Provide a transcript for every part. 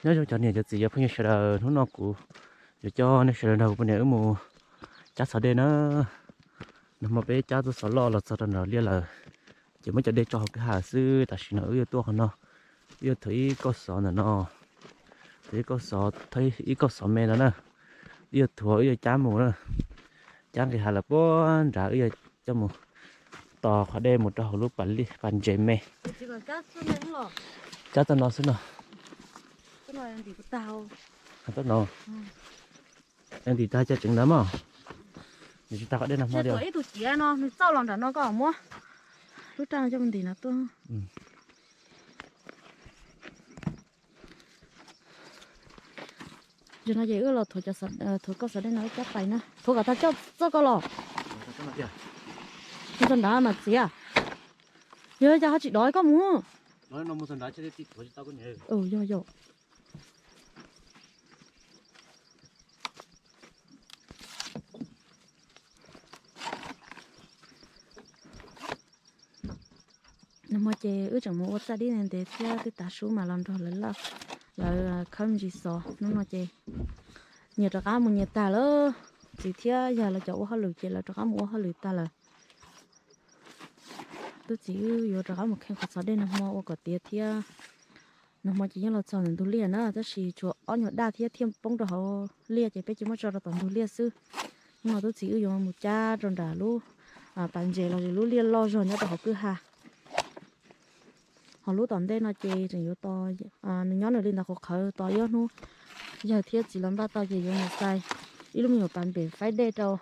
Nyob zoo cov niam cov txiv cov phooj ywg sawv daws, hnub no kuv yuav coj nej sawv daws nrog kuv poj niam wb mus cab txhov dej na. Nag hmo peb cab tuaj xov loj los txog rau nram liaj lawm, ces muab cov dej tso hauv kwj ha xwb. Tam sim no wb yuav tuaj qhov no, wb yuav thuav ib kauj xov ntawm no, thuav ib kauj xov, ib kauj xov me no na. Wb yuav thuav, wb yuav cab mus na, cab nqis hav lawm puag nrad, wb yuav coj mus tos qhov dej mus rau hauv lub pas ntses me. Cab txoj no xwb no. Ntim tag cov tseev ntawd mog, nws tsis tag qhov dej no hmo li. Ib tug ciav no nws txauj los nram no koj muab lub raj coj mus ntim no tuaj. Zaum no ces wb los thuav kauj xov dej no cab pais na, thuav kom tag coj txoj koj los. Mus txog nrad mas txiav. Yog cas ho tsis dov koj mus? Yog yog. Nag hmo ces wb tseem mus ua txaj dib ntev thiab twb tav su mas los nrog lawv, lawv khawb me ntsis xov. Hnub no ces nyias rov qab mus nyias tag lawm, txiv thiab yawg lawv cov ua hauj lwm ces lawv rov qab mus ua hauj lwm tag lawm. Tub txiv wb yuav rov qab mus kheej qhov txhov dej nag hmo ua kom tiav thiab. Nag hmo ces yeej los txog ntawm ntug liaj na, tab sis tshuav ob nyuag daj thiab thiaj poob rau hauv liaj ces peb cia muab tso rau tom ntug liaj xwb. Hnub no tub txiv wb yuav mus cab rau nram lub pas ntses los sis lub liaj loj zog nyob rau hauv kwj ha. Ho lub tom ntej no ces tseem yuav tos, nws nyob nws li ntawd qhuav qhawv tos ib hnub, yawg thiab txiv lawv npaj tau ces yuav mus xais ib lub me nyuam pas npem faib dej rau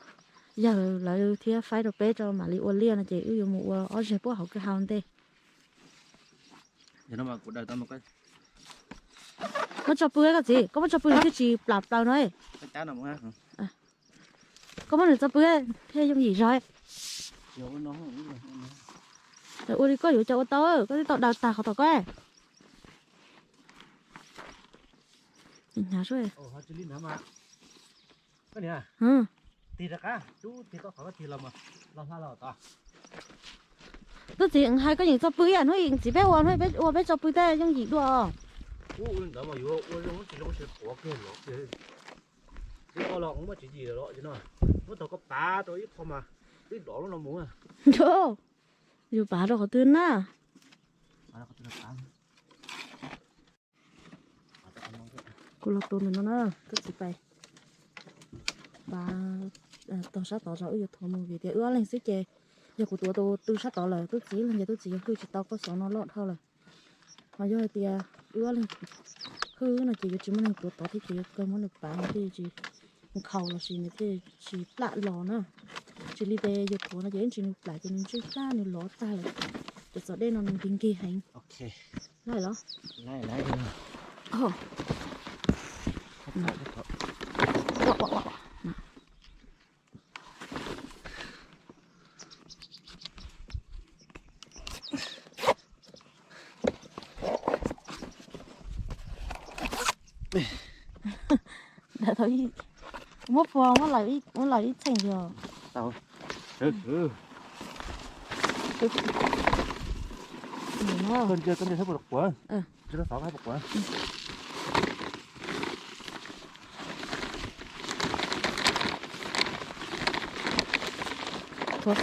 yawg lawv thiab faib rau peb rau mam li ua liaj no ces wb yuav mus ua ob zeg puag hauv kwj ha ntej. Muab tso pw koj txiv, koj muab tso pw nws thiaj tsis plam plaws no. Koj muab nws tso pw thiaj yooj yim zog. Ua li koj yuav cas ua tau, koj twb tau daws tag qhov tom koj. Tub txiv hais koj yeem txo pw ib yam hnub txiv peb ua, hnub peb ua peb tso pw tej yooj yim dua. Yus pav rau qhov twg na? Kuv los tua ntawm no na, tub txiv pais pav tog sab tod zog, wb yuav thuav mus vim tias wb ob leeg xwb ces yog kuv tuav tus tw sab tod lawm tub txiv ib leeg ces tub txiv yuav hwj tsis tau kauj xov no loj dhau lawm. Ho yog hais tias wb ob leeg hwj no ces yuav tsis muaj neeg tuav tod thiab ces yuav kawg muab nws pav nws thiaj tsis nkhaus los sis nws thiaj tsis plam los na. Tsis li tes yus thuav no ces ib ntsis nws plam ces nws ntswj plab nws lov tag lawm. Ces txhov dej no nws nkig nkig heev. Laij los? Muab phua muab lawm ib txheej yog. Thuav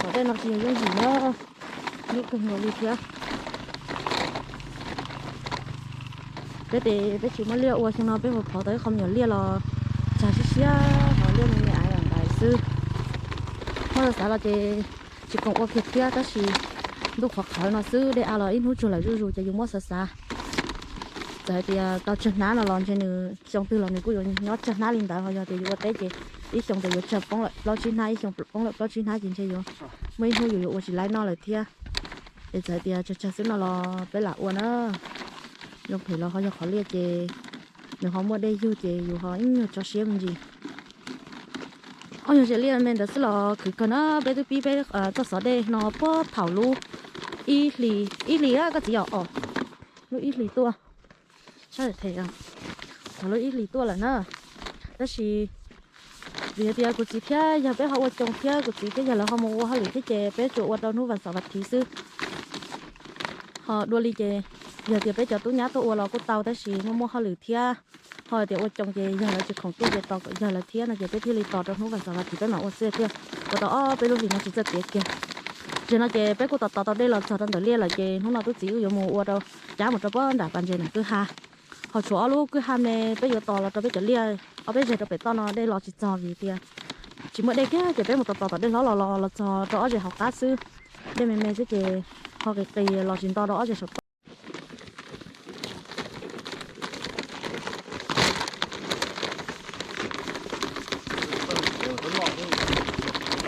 xov dej no tsis yog yooj yim na, hnub kawg nkaus li thiab. Peb ces peb tsis muaj liaj ua, xyoo no peb mus phov tau ib qho me nyuam liaj los tsag siab siab, hos liaj me me ais ntais xwb. Muab xav xav los ces tsis khoom ua kiag thiab, tab sis ntuj qhuav qhawv no xwb, dej av los ib hnub tsuag lawm zuj zus ces yus muab xav xav. Txawm hais tias tau tsawg hnab no los ntshe nws xyoo twg los nws kuj yuav nyob tsawg hnab li ntawd, ho yog tias yus ua teb ces ib xyoo tes yuav tsawg poob lawm plaub tsib hnab, ib xyoo poob lawm plaub tsib hnab ces ntshe yuav muaj ib hnub yus yuav ua tsis laib noj lawm thiab. Es txawm hais tias tsawg tsawg xwb no los peb lam ua na. Zoo phem los ho yog qhov liaj ces nws ho muaj dej yug ces yus ho ib nyuag tso siab me ntsis. Ob nyuag ze liaj me ntawd xwb los khwv kawg na, peb twb pib peb txoj xov dej no puag thaum lub ib hlis, ib hlis koj txiv yom, lub ib hlis tuaj, sab them, thaum lub ib hlis tuaj lawm na. Tab sis vim hais tias kuv txiv thiab yawg peb ho ua coo thiab kuv txiv thiab yawg lawv ho mus ua hauj lwm thiab ces peb tsuas ua rau hnub vas xaum vas thiv xwb. Dua li ces yog tias peb cov tub nyab tuaj ua los kuj tau tab sis muaj muaj hauj lwm thiab, ho tias ua coo ces yog lawv tsis khoom tuaj ces tos kom yog lawv thiab no ces peb thiaj li tos rau hnub vas xaum vas thiv peb mam ua xwb thiab. Ua tau ob peb lub hlis no tsis txawj tiav kiag. Tam sim no ces peb kuj tos tos tau dej los txog rau ntawm liaj lawm ces hnub no tub txiv wb yuav mus ua rau, cab mus rau puag nram pas ntses nram kwj ha. Ho tshuav ob lub kwj ha me peb yuav tos los rau peb cov liaj ob peb zeg rau pem toj no dej los tsis txog vim tias tsis muaj dej kiag ces peb mus tos tos tom dej hlob los los los txog rau ob zeg hauv qab xwb. Dej me me xwb ces ho qis qis los tsis nto rau ob zeg saum toj.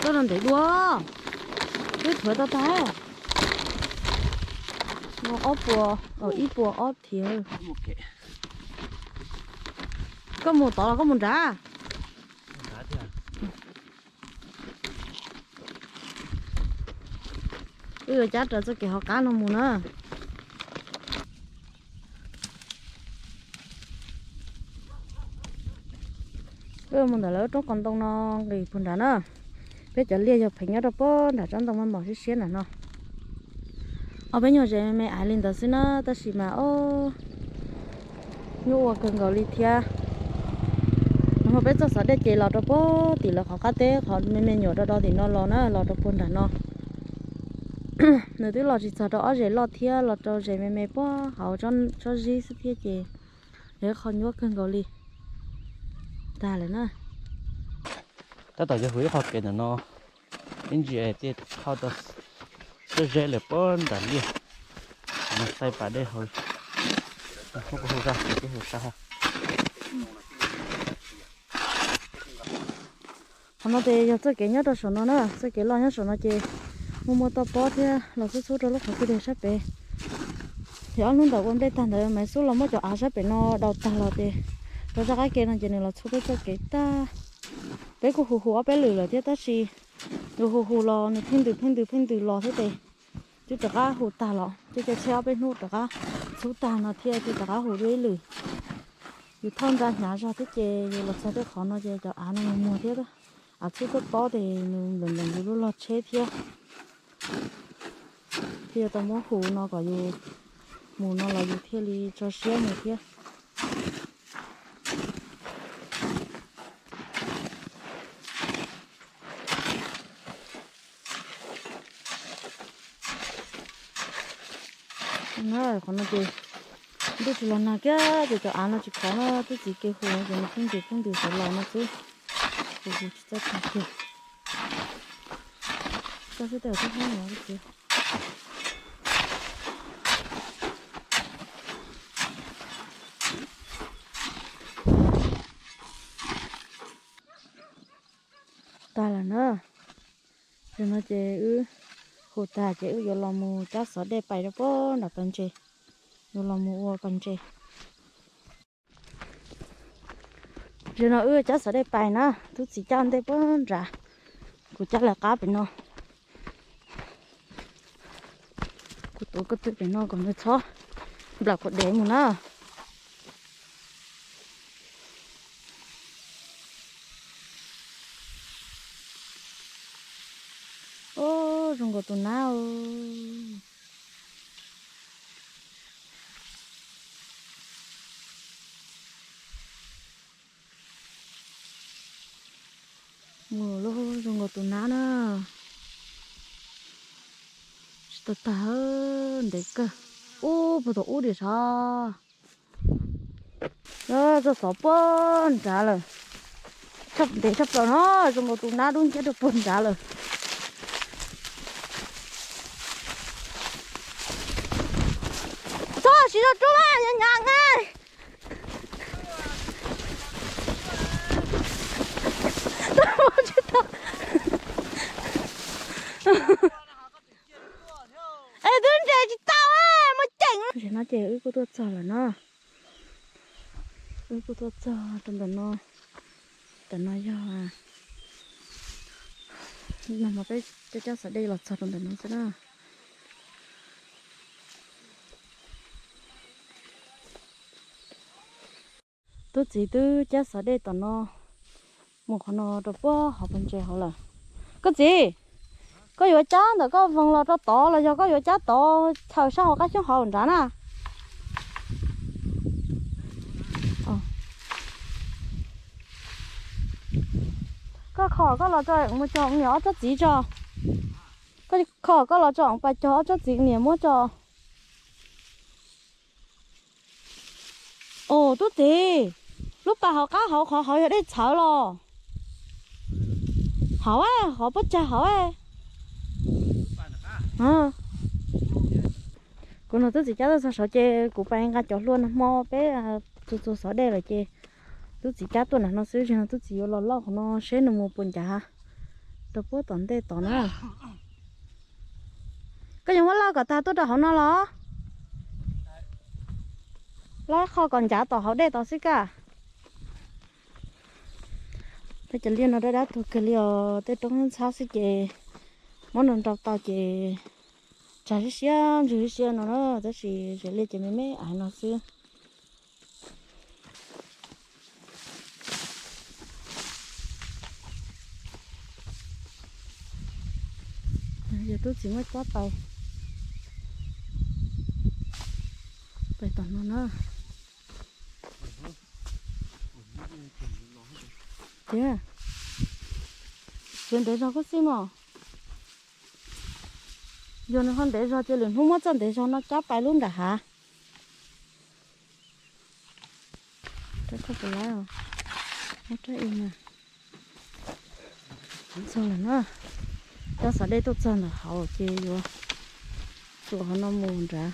Koj rau ntev dua, twb thuav tau tag. No ob puas, ib puas ob thiv. Koj mus tod los koj mus nrad? Wb yuav cab raws txoj kev hauv qab no mus na. Wb mus ntawm lawv roob qos ntoo no nqis puag nrad na. Peb cov liaj yog pheev nyob rau puag nram tsob ntoo maj mom siab siab nram no. Ob peb nyuag zes me me aiv li ntawd xwb na tab sis mas o, nyuaj ua kawg nkaus li thiab. Nag hmo peb txoj xov dej ces los rau puag tim lawv qhov qab teb qhov me me nyuam do do tim no los na los rau puag nram no. Nws twb los tsis txog rau ob zes loj thiab los rau zes me me puag hauv tsob zib xwb thiab ces yog ib qho nyuaj kawg nkaus li. Tag lawm na. Tab tom yog hu ib qho kev ntawm no, ib ntsis es thiaj thauj tau tsob zeb lawm puag nram liaj. No taij pas dej hauv, hu sa, hu sa. Qhov no ces yog txoj kev nyob rau saum no na, txoj kev loj nyob saum no ces muaj muaj toj pob thiab los xub xub rau lub qhov kwj deg sab pem. Ces ob hnub ntawm ua ntej tag ntawd mas xub los muab cov av sab pem no daus tag los ces rau zaj qab ke no ces nws los txhua peb txoj kev tag. Peb kuj hu hu ob peb lwm lawm thiab tab sis yus hu hu los nws pheej ntws pheej ntws pheej ntws los thiab ces twb rov qab hu tag los ces caij tsheb ob peb hnub rov qab txhub tag no thiab ces rov qab hu dua ib lwm. Yus thauj ntsa hnyav zog thiab ces yus los txog tej qhov no ces cov av no muag thiab, av txhub tuaj tob ces nws npleem npleem yus lub log tsheb thiab. Thiaj yuav tau muab hu no kom yus mus no los yus thiaj li tso siab mus thiab. Qhov no ces ntuj tsis los nag kiag ces cov av no tsis khov na, twb txiv kev hu ces nws pheej ntws pheej ntws sawv los no xwb. Hu hu tsis txawj tag kiag. Txog xwb tej twb hab no. Tag lawm na. Tam no ces wb hu tag ces wb yuav los mus cab xov dej pais rau puag nram pas ntses, yuav los mus ua pas ntses. Tam no wb cab xov dej pais na, tub txiv cab ntej puag nrad, kuv cab lawv qab pem no. Kuv tuav ko tw pem no kom nws txhob nplawm kuv dev mus na. Ub, zoo nkaus tus nab. Mus lub zoo nkaus tus nab na. Tsis tau tag, ntev kawg. Ub, puag tom ub diam sav. Txog xov puag nrad lawm. Ntev tshaj plaws no, zoo nkaus tus nab dub nciab rau puag nrad lawm. Txhob siv zog rub mas, nyav nyav na. Es twb nres tsis tau, muaj ceem. Tam no ces wb kuj tuaj txog lawm no. Wb kuj tuaj txog rau ntawm no. Ntawm no yog, nag hmo peb cab cab xov dej los txog rau ntawm no xwb na. Tub txiv twb cab xov dej tom no mus qhov no rau puag hauv pas ntses hauv lawm. Koj txiv, Koj yuav cab ntawm koj voog los rau tod los yog koj yuav cab tod chaws sab hauv qab xyoob hauv nrad na? Koj kho koj los tso mus cog niam ob tsob txiv tso. Koj kho koj los tso pas cog ob tsob txiv niam muab tso. Ua tub txiv, lub pas hauv qab hauv qhov hauv yog dej txhawv los? Hauv, hauv puab tsag hauv. Kuv nrog tub txiv cab tuaj txog saud ces kuv pais nqa cov hlua nag hmo peb txua txua xov dej lawm ces tub txiv cab tuaj nram no xwb, tub txiv yuav los lauj qhov no seb nws mus puas ncav rau puab tom ntej tod na. Koj yuav muab lauj kom tag tuaj rau hauv no los? Lauj qhov kom ncav tom hauv dej tod xwb kaj. Tej cov liaj no dab dab tuag kawg li os, tej roob ntxhab xwb ces muab nrau nrau tau ces tsag siab siab ntswg siab no na, tab sis zem liaj ces me me aiv no xwb. Yog tub txiv muab cab pais, pais tom no na. Tiag, txiav ntev zog kub xib mog. Yog nws ho ntev zog ces lwm hnub muab txoj ntev zog no cab pais lub nram hav. Rau koj puas laib os. Muab rab ib na. Txog lawm na. Cab xov dej tuaj txog ntawm hauv ces yuav tsuas qhov no mus nrad.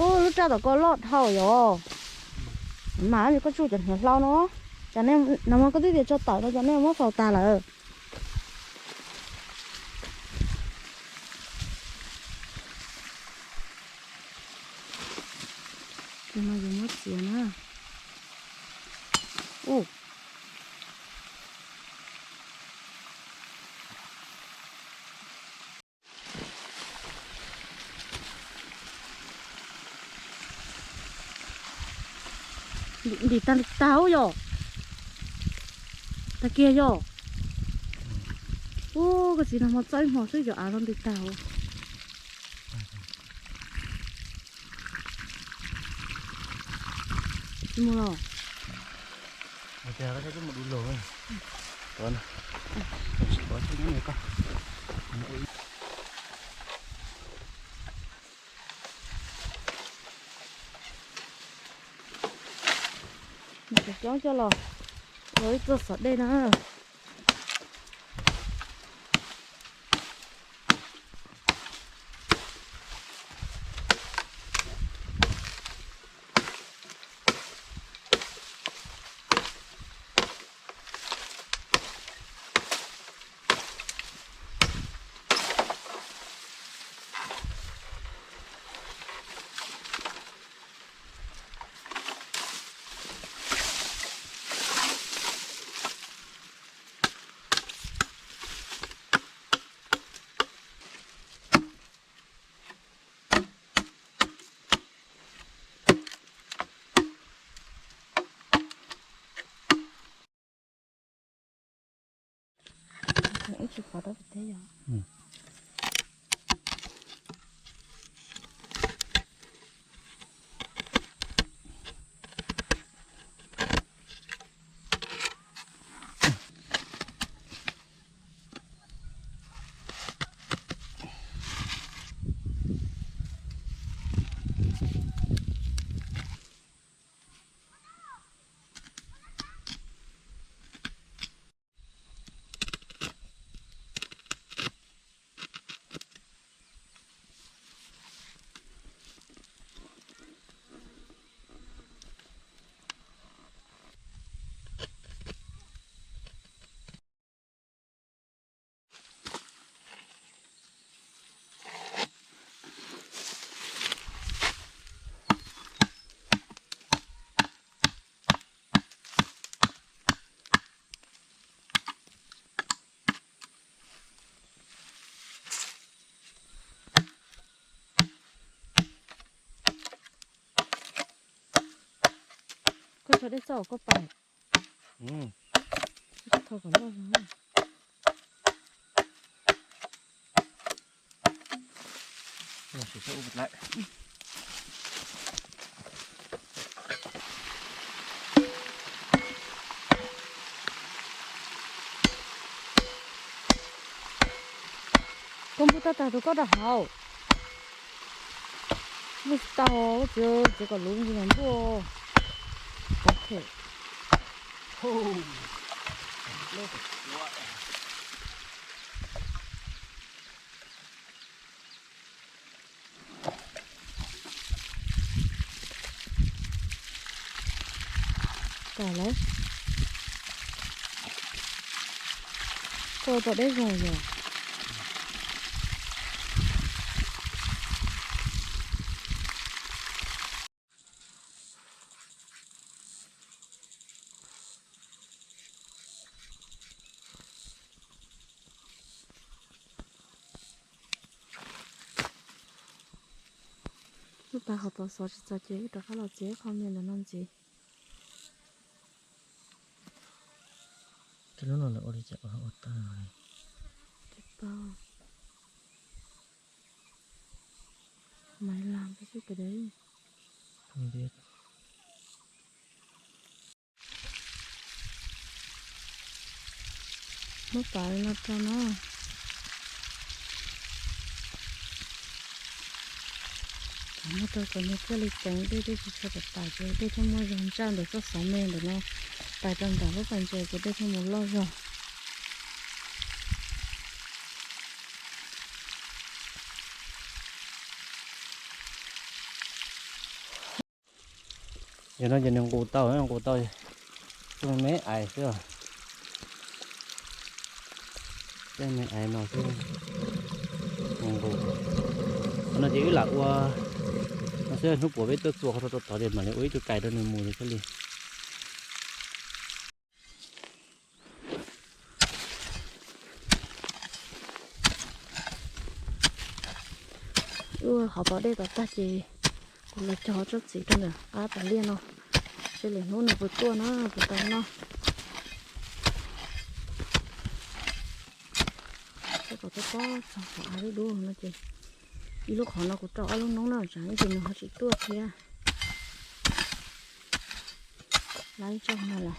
Ub, lub raj tom koj loj dhau yom. Mas koj tsuj cov hniav hlau no. Cov nej no mas koj twb tias tso tawm no, cov nej muab faus tag lawm. Tus no yus muab txiav na. Ub, ntim tag tag ub yom. Tag kiag yom. Ub, koj txiv nag hmo txawb ib hmo xwb yom, av los ntim tag. Tsis mus los. Nws cov coob coj los ua ib txoj xov dej na. Ib tsis qhov rau pem teb yog. Koj tso dej txoj koj pais. Thau kom loj. Koj npua tag tag tus koj rau hauv. Npua tsis tau, txiav kom luv npua. Kom lawm. Koj tau deb zog yog. Lub pas hauv paus xov tsis txog ces wb rov qab los txiav ib qho me ntawm no ntxiv. Tej lub no lawv ua li cas ua ua tag. Tsis paub. Maiv lag peb xwb pem deb. Muab pam li no rau na. Muab rau kom nws thiaj li ceev dej, dej tsis tshua pam tas ces dej thiaj muaj zog ntsaj ntawm txoj xov me ntawm no. Pais rau nram lub pas ntses ces dej thiaj mus loj zog. Yog no ces nws nqus tau, nqus tau, me me ais xwb. Tej me ais no xwb, nqus nqus. Qhov no ces wb lam ua no xwb, hnub puas peb tuaj txua qhov rau rau tod ces mam li ua ib co kais rau nws mus thiaj li. Wb hov pov dej tom tag ces kuv los cog tsob txiv rau ntawm qab pas liaj no, seb lwm hnub nws puas tuaj na puas tau noj. Coj kom tob tob txog qhov av dub dub no ces ib lub qhov no kuv rau ob lub noob na, tsam ib ntsis nws ho tsis tuaj thiab. Lab ib tsob no lawm.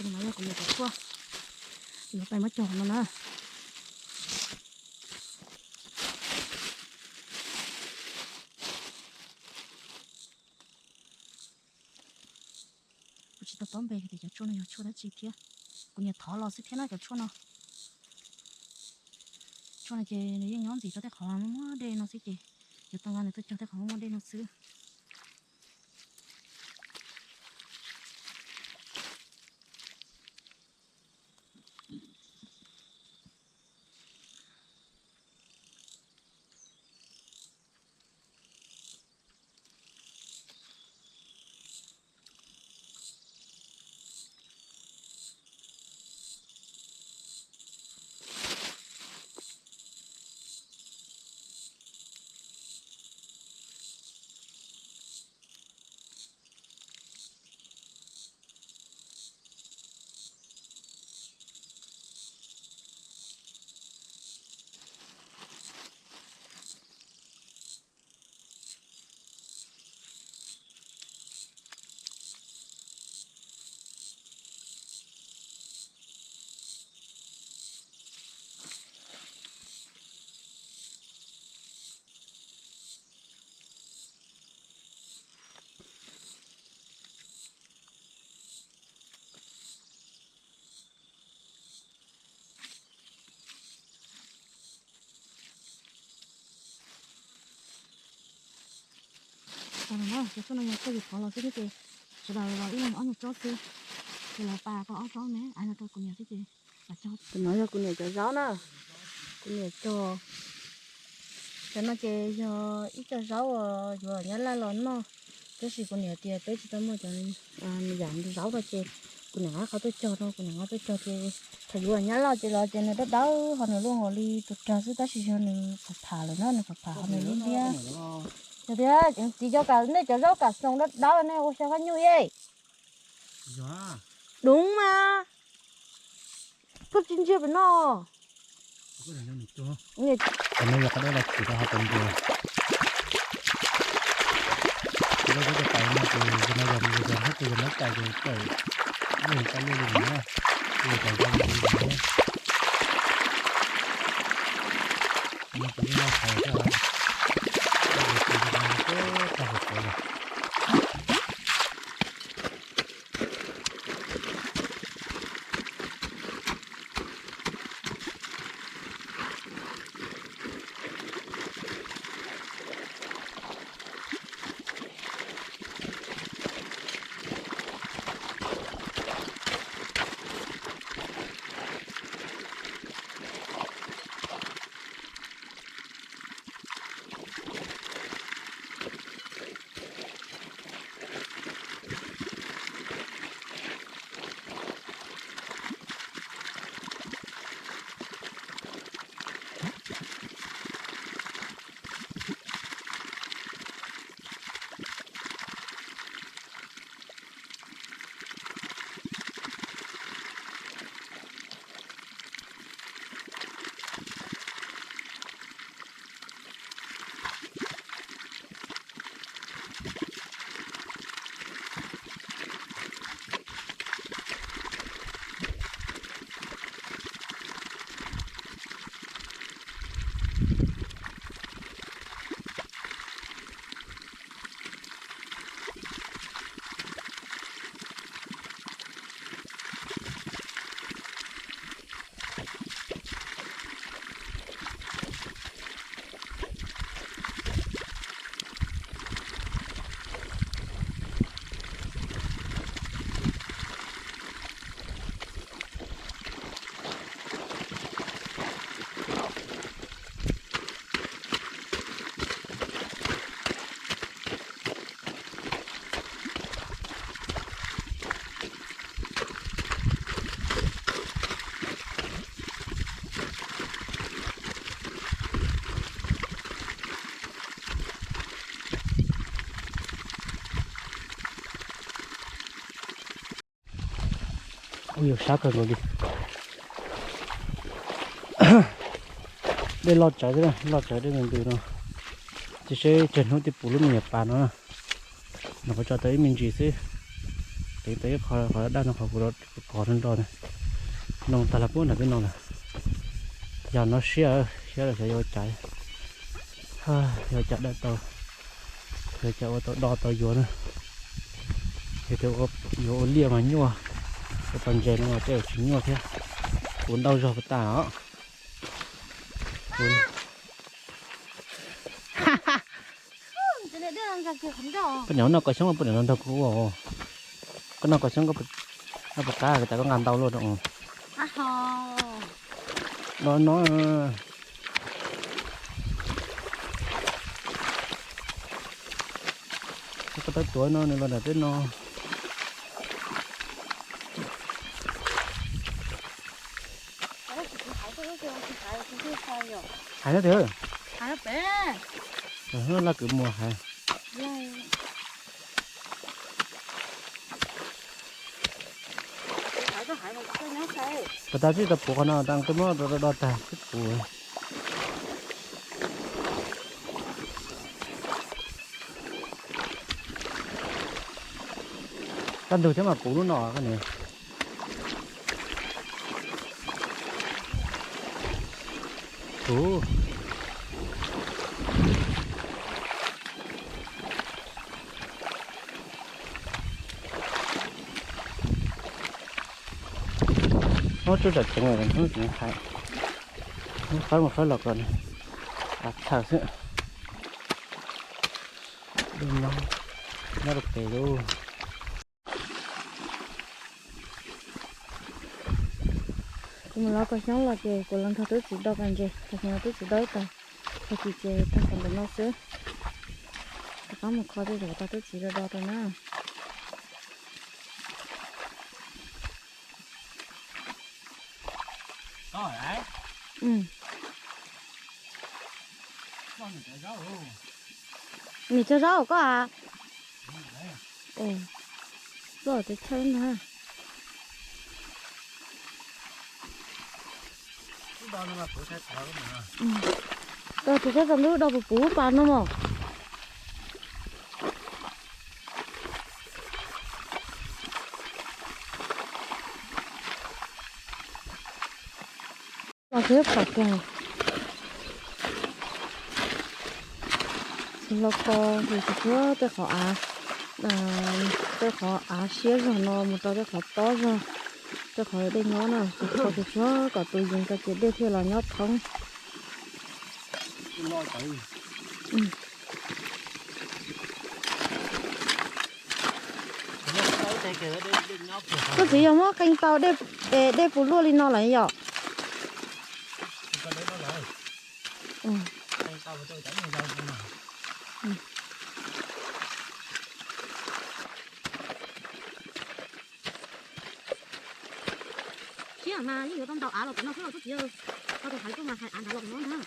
Tus no yog kuv mus cov tshuaj, yuav pais muab cog no na. Kuv tsis tau paub npe tias cov tshuaj no yog tshuaj dab tsi thiab. Kuv niam thov los xwb thiab na cov tshuaj no. Tshuaj no ces nws yeej nyob ntxim rau tej qhov muaj muaj dej no xwb ces yuav tau nqa nws tuaj cog tej qhov muaj muaj dej no xwb. Cov tshuaj no yog tshuaj yus thov los xwb thiab ces sawv daws los ib leeg ob nyuag tsob xwb, ces lawv pab koj ob tsob ne, rau kuv niam xwb ces. Tus no yog kuv niam cov zaub na, kuv niam cog. Cov no ces yog ib co zaub uas yuav nyab laj los noj, tab sis kuv niam tias peb tsis tau muaj cov yam zaub no ces kuv niam nqa qhov tuaj cog no, kuv niam nqa tuaj cog ces thaum yuav nyab laj ces los ces nws dawb dawb ho nws luaj nkaus li tus rog xwb tab sis yog nws pham pham lawm na, nws pham pham ho nws liab liab. Yog tias txiv cov kam nej cov zaub kam xoo dawb dawb nej ua xyov kab nyuj ye. Đúng mà. Koj tsis ntsia pem no. Qhov no yog qhov dawb los tsis tau ho tus ntsia. Lub teb cov pais no ces no yog yog hab tus yog nab cai ces coj ib leeg coj luaj li no na. Yog cov nqaij luaj li no na. No ces lub no thaiv xwb os. Lub no ces tag hauv tsev lawm. Ub, yuav sab kawg nkaus li. Dej loj tsawv xwb, loj tsawv dej ntws ntws no. Cia seb tsawg hnub thiaj pum lub me nyuam pas no. Nyuam qhuav tso tau ib me ntsis xwb. Teev tau ib qho, qhov daj no qhov kuv kov nrog nrog na. Noo tag los puag nram tej no lawm. Yog no siab, siab lawm xyov yuav ua cas. Yog ua cas daj tau, yog ua cas ua tau do tau yuav na. Yog tias yuav ua liaj mas nyuaj, ua tau ntses no mas tej zaum tsis nyuaj thiab. Kuv ntau zog puas tas os. Koj nyob noj koj xyoob puas nrog kuv ua? Koj noj koj xyoob, koj puas qab tas koj nqa ntau luaj rau. No no. Koj tab tuav no nws los nram teb no. Hais no tiag. Laj kws muag hais. Puas tas tsis tau puv qhov no tas twb muab do do tag twb puv. Kaj ntug thiab mas puv lub no koj niam. Puv. Hnub tsuj tsam tseev, hnub tseev hais, hnub qab mus qab los kom txhawm xwb. Dej no. Nyob rau pem lub. Kuv mus lov kaus xyoob los ces kuv los nrog tub txiv do pes ntses, tam sim no tub txiv do ib tag, tag kis ces tag tom ntawm no xwb. Rov qab mus kho tej zaum tau tub txiv do do rau na. Nim cog zaub koj a. Loj tes chaw ntag. Tsis txhob txog ntub do puv puv pas no mog. Los xwb pom kiag. Tsis los kho, tsis tshua tej qhov av, tej qhov av siab zog no mus rau tej qhov tob zog, tej qhov dej nyob na, tsis kho tsis tshua kom tus yees tso ces dej thiaj los nyob thoob. Koj txiv yog muab qee tau dej, dej puv luaj li no lawm yom? Siab mas yeej yuav tau ntau av los pem no xwb los tub txiv, tau tus hais tuaj mas hais av nrad los pem no ntag.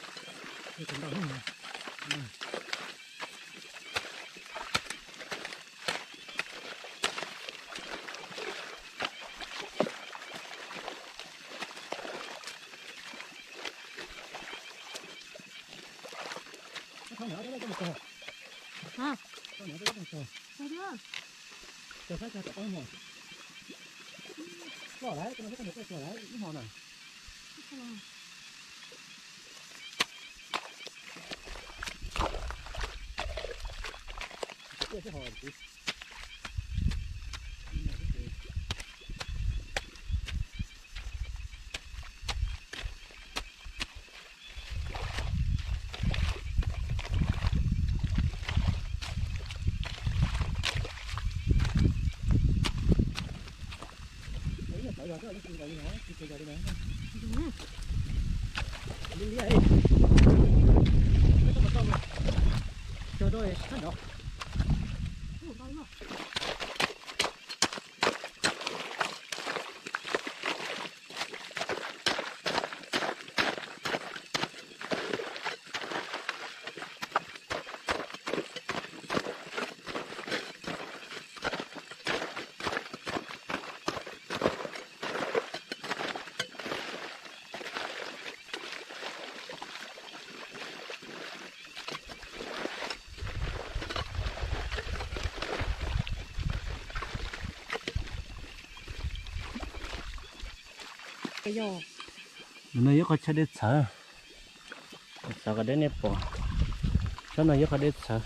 No yog qhov chaw dej txhawv, xav kom deb nej pom, tsob no yog qhov dej txhawv.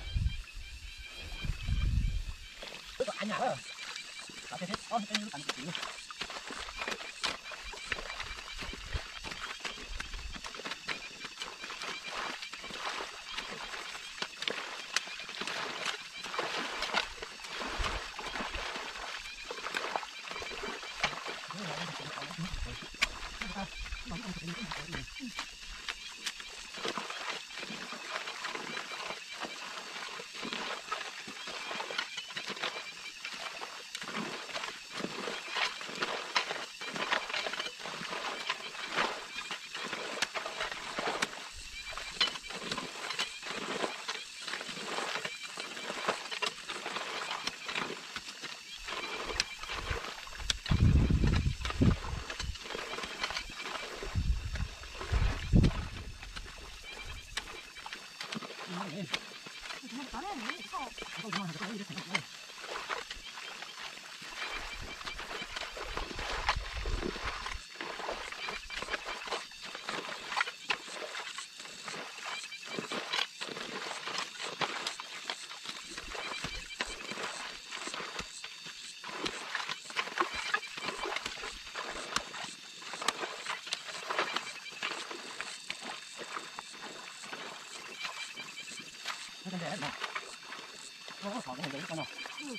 Ua